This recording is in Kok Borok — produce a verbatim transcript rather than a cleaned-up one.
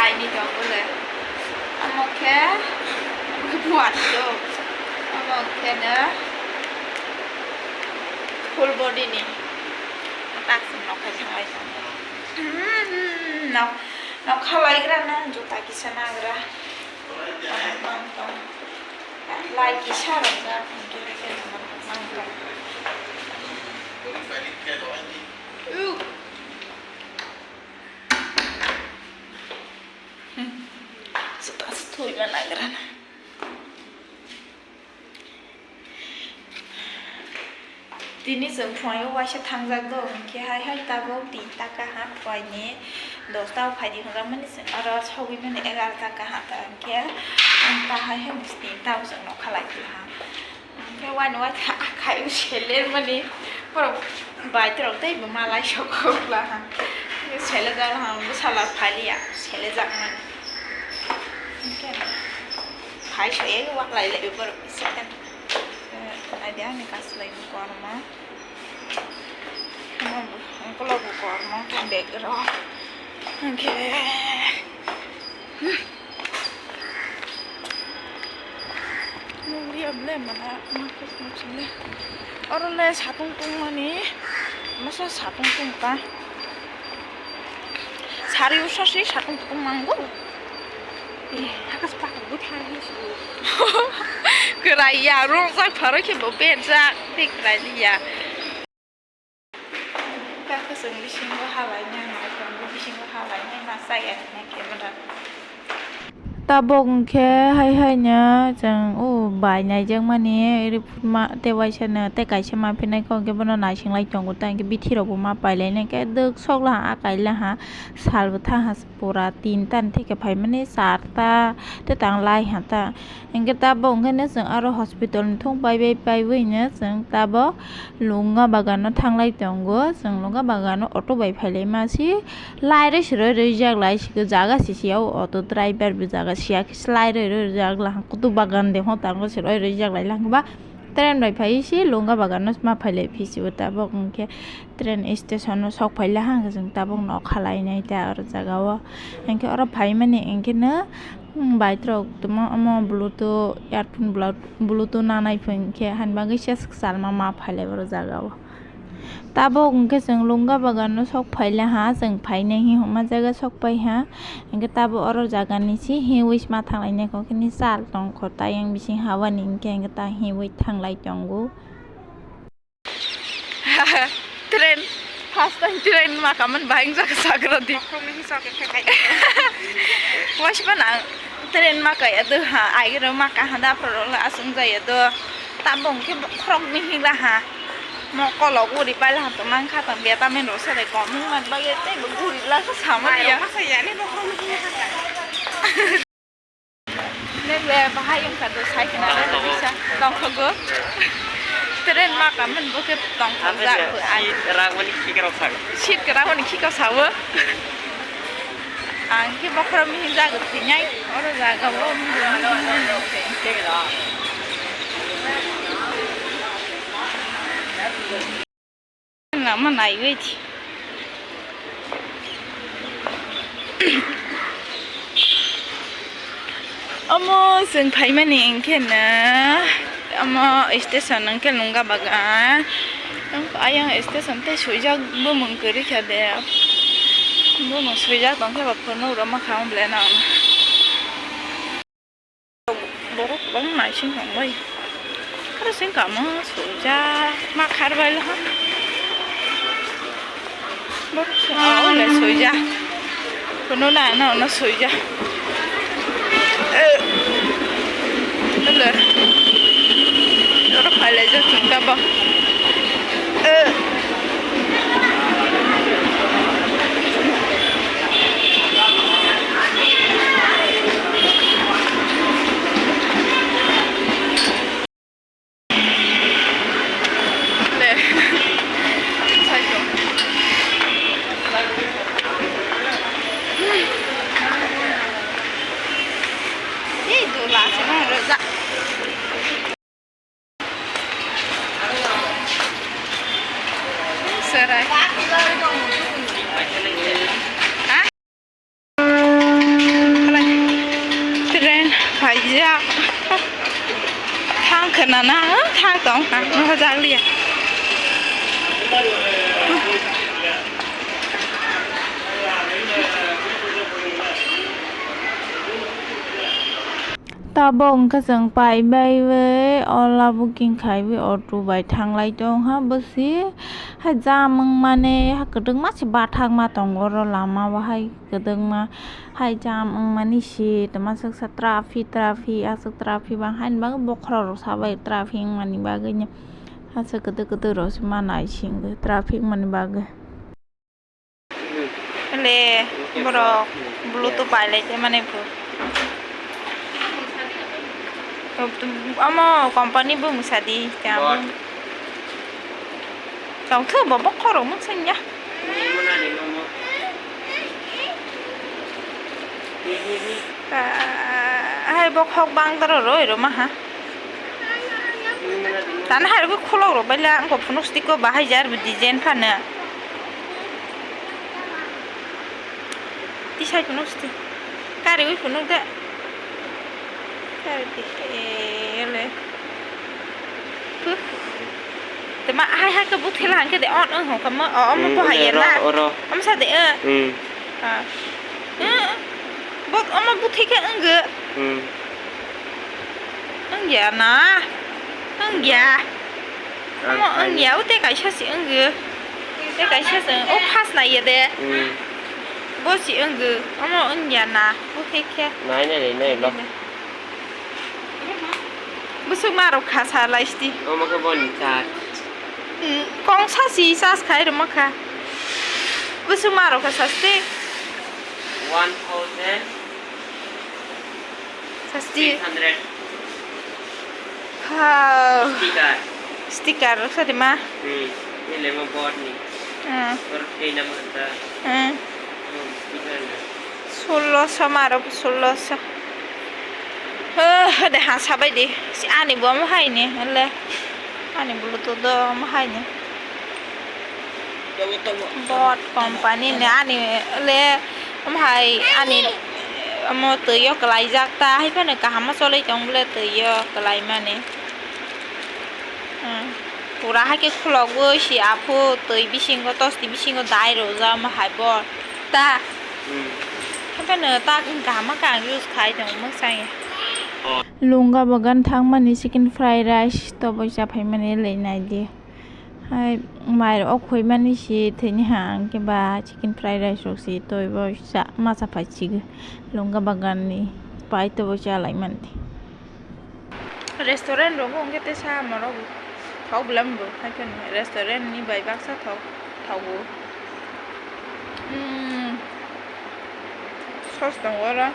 Aini tongo le. Omo khe buat do. Omo khe no full body ni. Tak sung nok khai thanglai tongo. Hmm, nok, nok khalaigra na juta kisa nagra. Mang tong. Lai kisa rok jak hingke hingke mang tong. Uh. Juta se thoi ma nagra na. Tini chwng phunaio waisa thangjak do, hinkhe hai hai tabuk tinta kaha phuaini dosta o phaidi hwnjakmani chwng oro sogwi mani egarota kaha ta hinkhe ta hai hai tinta o chwng nokha lai phiya ha. Hinkhe waini waitha akhai o seler mani borok baitorok teibo malai sok kok la ha. Selejak ha bwsala phaliya selejak mani. Hinkhe phai soyai waklai lai borok second. Naidi ani kaslaini kormo. Omo bo, omo bo kormo bag rok. Hinkhe, hmm. Nukliya ble mana, ma khe nukle. Oro le satung tungmani, masa satung tungkha. Sari usa si satung tungmani bo. Eh, hakas pakar bo thang hi su. Kwraiya, rwjak pharo khe bo berjak, tei kwrailiya. Khe chwng bisingo halainai, naitongo bisingo halainai, ma chaya hwnwi khe mada. Tabuk hwnkhe hai haino chwng o bai naijakmani, ripuma tei waisano tei kaisa ma phinai kho, hwnkhe bono naising lai tongo, tei hwnkhe bithi rokbo ma pailai nai khe, dwk sok laha, akai laha, salbo thaha. Pura tinta ni theke phaimani charta tei tang lai ha ta. Hinkhe tabuk hinkhe no chwng aro hospital ni thung pai pai paiwi no chwng tabuk Lunga Bagan no thanglai tongo. Chwng Lunga Bagan no auto bai phailai masi lai rwi se roi rwi jak lai se jaga sisi o auto driver bo jaga siya khe se lai rwi rwi jak la kutu bagan de ho tango se roi rwi jak lai lang ba. Train bai phai se Lunga Bagan no ma phailai phi se o tabuk hinkhe train station o sok phaila hang chwng tabuk nok halai nai ta oro jaga o hinkhe oro phaimani hinkhe no bike rok tongma omo bluetooth earphone bluetooth nanai pho hinkhe hani bagwi ses kwchangma ma phailai oro jaga o. Tabuk hinkhe chwng Lunga Bagan no sok phaila ha chwng phainai hi hwnma jaga sok pai ha. Hinkhe tabuk oro jaga ni si hiwi ma thanglai nai kok khe ni sal tong kho tayang bising hawani hinkhe hinkhe ta hiwi thanglai tongo. Train, first time train maka man bahai wngjakha sagra di. Bokhorok ni hisab khe khai. Waisba nang train maka ya do ha, ai ro maka ha da pro la asung ja ya do. Tabuk hinkhe bokhorok ni hila ha. Mokolo guri paila ha to mang kha tang beta men ro sere kom mang bagwi tei bo guri la sa sama ya. Masa ya ni bokhorok ni hila ha. Nokle bahai wngkha do, sai khna le bisa tongkhogo. Train maka man bo khe tongthok jak bo ai. Seat rangmani khika rok sago. Seat kwrangmani khika sawo. Ang khe bokhorok mihim jago thwinai. Oro jaga o mihim mihim mihim. Lama naiwi thi. Omo chwng phaimani hinkhe no, omo station hinkhe Lunga Bagan. Ayang station tei swijak bumung kwrwi kha de. Bumung swijak tongkhe ba phunuk rw mankha belai no. Borok kwbangma naising tong bai. Aro sing kamo suijak ma khar bai laha. Borok sing o le suijak. Kuno na na no suijak. Eh. Ele. Oro phai lai jak chwng ta ba. Eh. Le. Sai to. Ei, dola se no roja. Serai. Ha? Tong kha, no hojak liya. Tabok wngkha chwng pai baiwi Ola booking khaiwi auto bai thanglai tongha bwsi. Hai jam wngmani ha kwdwkma se bathakma tongo oro lama o hai kwdwkma. Hai jam wngmani se twma swksa traffic, traffic, aswk traffic bang haini bagwi bokhorok rok sabai traffic wngmani bagwi no aswk kwdwk kwdwk rok se ma naisingo traffic wngmani bagwi. Le borok bluetooth pailai tongmani bo. Omo company bo mwsadi tamo. Tongthok bo bokhorok mwsanya. Hai bokhok bang taro roi roma ha. Tana hai rok kholok rok bai la wngkha phunuk stick o bahai jar bo design phano. Tisai phunuk stick. Kari wi phunuk de. Kari di. Eh, le. Puh. Te ma hai hai ke buthela hangke de on on hongka ma. O, omo bo hai na. Oro. Omo sa de. Eh. Hmm. Ah. Eh. Bo omo buthike wngge. Hmm. Wngya na? Wngya. Ang Omo thani. Wngya, o tei kaisa se wngyo. Tei kaisa se wng-, o first naiya de. Hmm. Bo se wngyo. Omo wngya na? Bo khe khe. Nai nai nai nai lo. Bwswk ma rok kha sa lai sti. Omo khe boni charge. Hmm, kong sa si charge khai rwma kha. Bwswk ma rok kha sa sti. One thousand. Sasti. Six hundred. Wow. Sticker. Sticker rok sa de ma? Hmm. Ni lemo board ni. Hmm. Or kei nama ta. Hmm. Hmm, sticker na. Sullo so ma rok, sullo so. Oh, de ha sabai de. Si ani bo mo hai ni, le. Ani bulu to do mo hai ni. Bot company ni ani le, omo hai ani omo twi o kwlaijak ta, hai phano kaham ma choloi tong bole twi o kwlaimani. Hmm. Pura hai khe khulogwi si aphuru twi bisingo, tosti bisingo dai rwjak omo hai bot ta. Hmm. Hai phano tak kaham ma kaham use khai tongo mwsai. Lunga bagan thangmani chicken fried rice toboi cha phaimani le nai di. Hai, mai rok o khoimani se thwini ha, hwnkhe ba chicken fried rice rok se toi bo sa, masa phai chigo. Lunga bagan ni pai to bo cha lai mani. Restaurant rogo hwnkhe tei sa morok thok bwlam bo, haikhe restaurant ni bai baksa thok, thogo. Hmm, sauce tongo oro.